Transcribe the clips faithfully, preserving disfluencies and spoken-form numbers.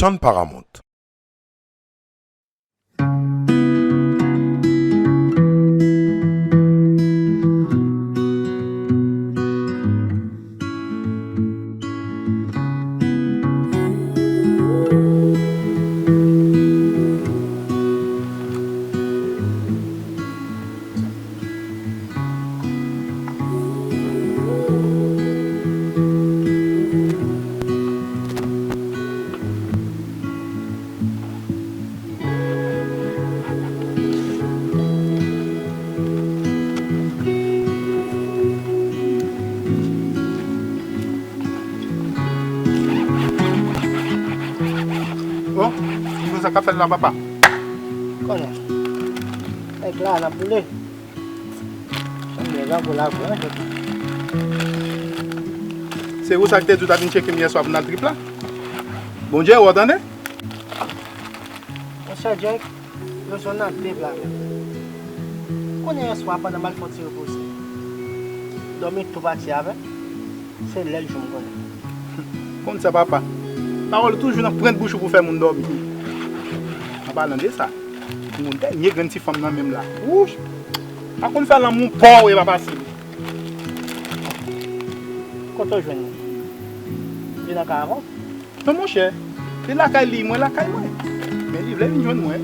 tann Paramount. Bon, ki konsa k ap fèt la, papa? Konnen. Nèg la, n ap boule. Sanble zango la vre, an, papa. Se ou sa k te di w t ap vin tcheke m yèswa pou n al trip la? Bondye wè w, tande? Monchè Jack, yo jwenn nan de blag. Konnen yèswa pandan m al fè yon ti repoze, dòmi tou pati avè m, se lè l jou m konnen. Konn sa, papa. Pawòl ou toujou nan pwent bouch ou pou fè moun dòmi. An palan de sa, m gon dènye grenn ti fanm nan men m la. Wouch! Pa konn fè lanmou pa w e pa pase m. Kote w jwenn li? Li nan kay avè w? Non, monchè. Li lakay li, mwen lakay mwen. Men li vle vin jwenn mwen.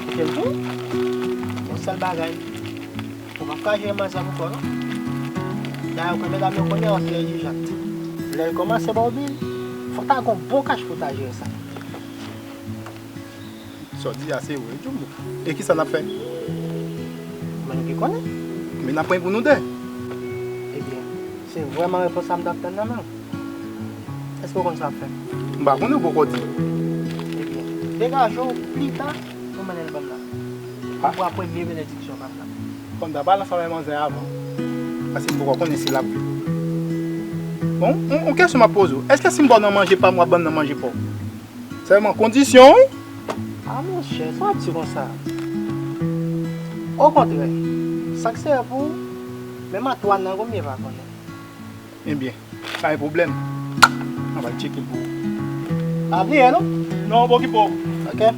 Kite l tou. Yon sèl bagay. Ou p ap ka jere manzè pou kò w, non. Dayè, ou konnen medam yo konnen w ap trè egzijan. Lè l kòmanse ba w bil, fò w ta gon bon kach pou w ta jere sa. Sa w di a se vre, Jumbo. E kisa n ap fè? Mwen ki konnen. Men n ap pran pou nou de. Ebyen, se vrèman repons sa m t ap tann nan men w. Èske w konn sa w ap fè? M pa konnen, ou poko di. Ebyen, degaje w, pita, nou mennen l ban m la. Ah. Ou pran premye benediksyon ban m la. Fò m ta pale ansanm avèk manzè avan. Paske m poko konnen si l ap. Bon, yon, yon kesyon m ap poze w. Èske si m ba w nan manje pa m, w ap ban m nan manje pa w? Sèlman kondisyon, wi. A monchè, sa w ap di konsa? Okontrè, sa k serye pou ou, menm Antwàn nan gon m ye pa konnen. Ebyen, pa gen pwoblèm. Mwen pral tcheke l pou ou. Pa bliye, non? Non, pa okipe w. Oke.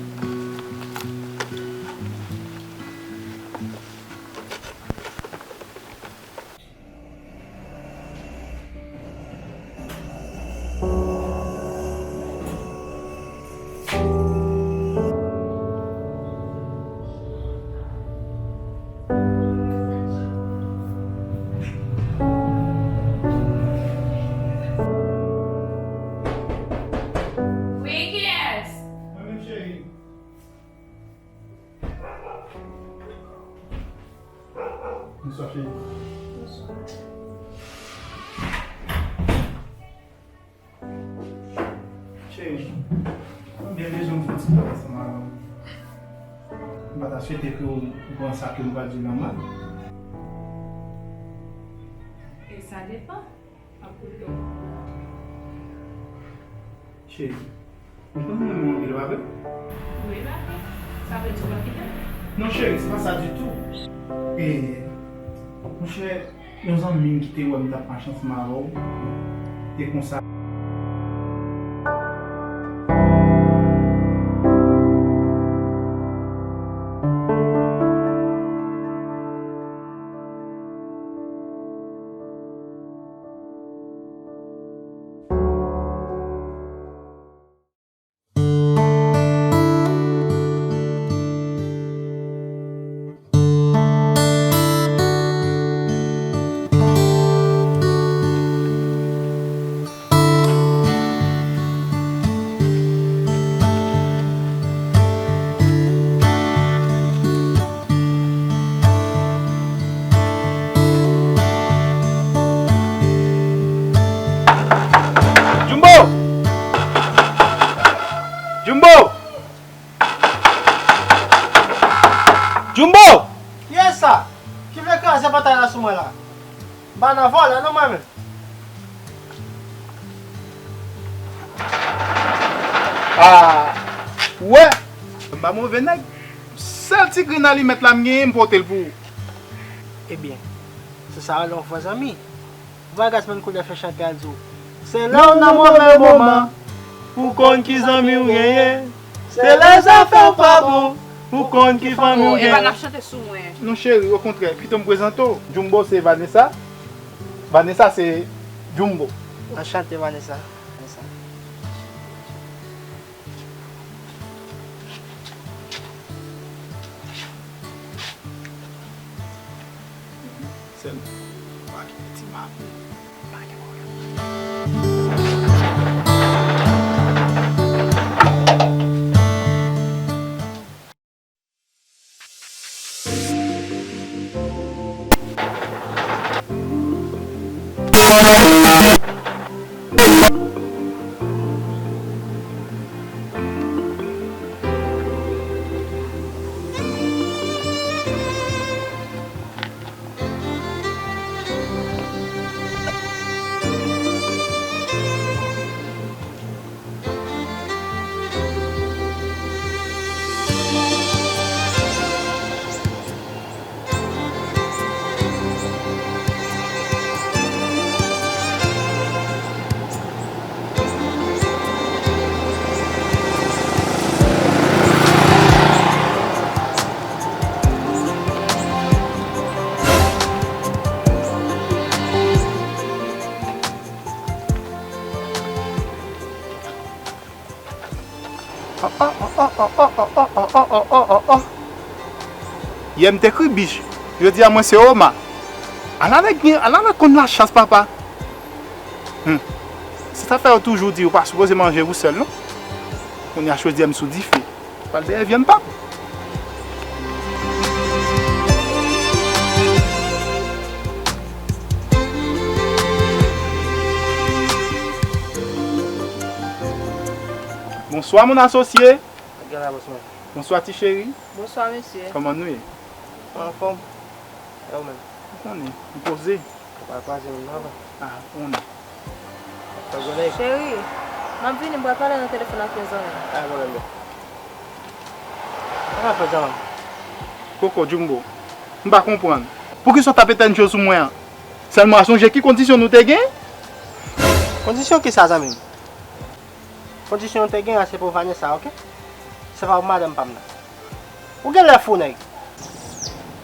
Wi, kiyès? Mwen menm, cheri. Bonswa, cheri. Bonswa. Cheri, mwen byen bezwen fè yon ti pale ansanm avè w. Mwen pa ta swete ke w pran sa ke m pral di w la mal. E sa depann. M ap koute w. Cheri, ou konn mwen renmen w anpil, pa vre? Wi, pa vre. Sa vle di w ap kite m? Non, cheri, se pa sa ditou. E, monchè, yon zanmi m ki te wè m t ap mache ansanm avè w, te konsa. Jumbo! Jumbo! Jumbo! Kiyès sa? Ki vle kraze pòtay la sou mwen la? M pa nan vòlè non mwen menm. Ah, ou wè, m pa move nèg. Sèl ti grenn alimèt la m genyen, m pote l pou ou. Ebyen, se sa w rele yon vrè zanmi. Ou pa gad menm koulè fè chante a di w, Se lè w nan move moman pou konn ki zanmi w genyen. Se lè zafè w pa bon pou konn ki fanmi w genyen. Oh, e pa n ap chante sou mwen. Non, cheri, okontrè, pito m prezante w. Jumbo se Vanessa. Vanessa se Jumbo. Anchante, Vanessa. Vanessa. Sèl pa gen ti mami. Pa gen pwoblèm. Yè m te kribich, jodi a mwen se oma. Ala nèg gen, ala nèg konn lachans, papa. Hmm. Se sa fè yo toujou di ou pa sipoze manje ou sèl, non. Kounye a jodi a m sou dife. Pral dèyè vyann pa m. Bonswa, mon asosye. Gade la, bòs mwen. Bonswa, ti cheri. Bonswa, mesye. Kòman nou ye? Anfòm. E ou menm? Ou konnen, m poze. Ou pa kwaze moun nan avan? Ah, ou konnen. Fè zòrèy. Cheri, m ap vini, m pral pale nan telefòn ak yon zanmi m. Pa gen pwoblèm, non. Sa k ap fèt, zanmi m? Koko, Jumbo, m pa konprann. Poukisa w t ap etèn je w sou mwen an? Sèlman sonje ki kondisyon nou te gen? Kondisyon kisa, zanmi m? Kondisyon nou te gen an se pou Vanessa, oke? Se pa pou madanm pa m nan. Ou genlè fou, nèg.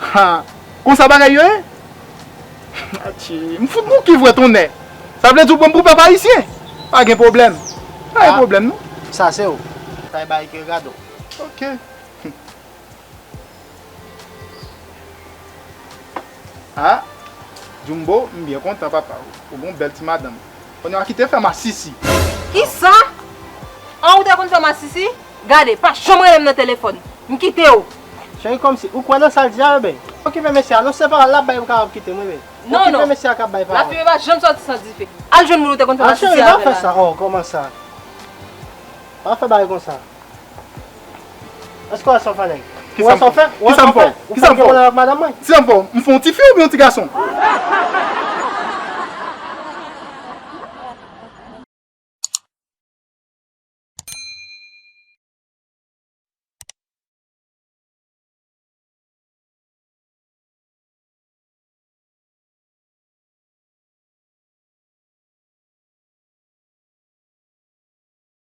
Ha! Konsa bagay yo ye? Atchi, m fout bouki vre tonnè. Sa vle di ou pran m pou pèp ayisyen? Pa gen pwoblèm. Pa gen pwoblèm, non. Sa se ou. Sa e bagay ki regade w. Oke. Ah, Jumbo, m byen kontan, papa. Ou gon bèl ti madanm. Kounye a kite fè masisi. Kisa? An, ou te konn fè masisi? Gade, pa janm rele m nan telefòn. M kite w. Cheri, kòmsi, ou kwè nan sa l di a, bebe? Okipe mesye a, non, se pawòl l ap bay ou kapab kite m, bebe. Non, non. Okipe mesye a k ap bay pawòl. Lafimen pa janm sòti san dife. Al jwenn moun ou te konn fè masisi avè l la. Ah, cheri, pa fè sa. Oh, kòman sa? Pa fè bagay konsa. Èske w wè sa w fè, nèg? Ou wè sa w fè? Ou wè sa w fè? Ou fè gen pwoblèm ak madanm mwen? Kisa m fè w? M fè w ti fi oubyen yon ti gason?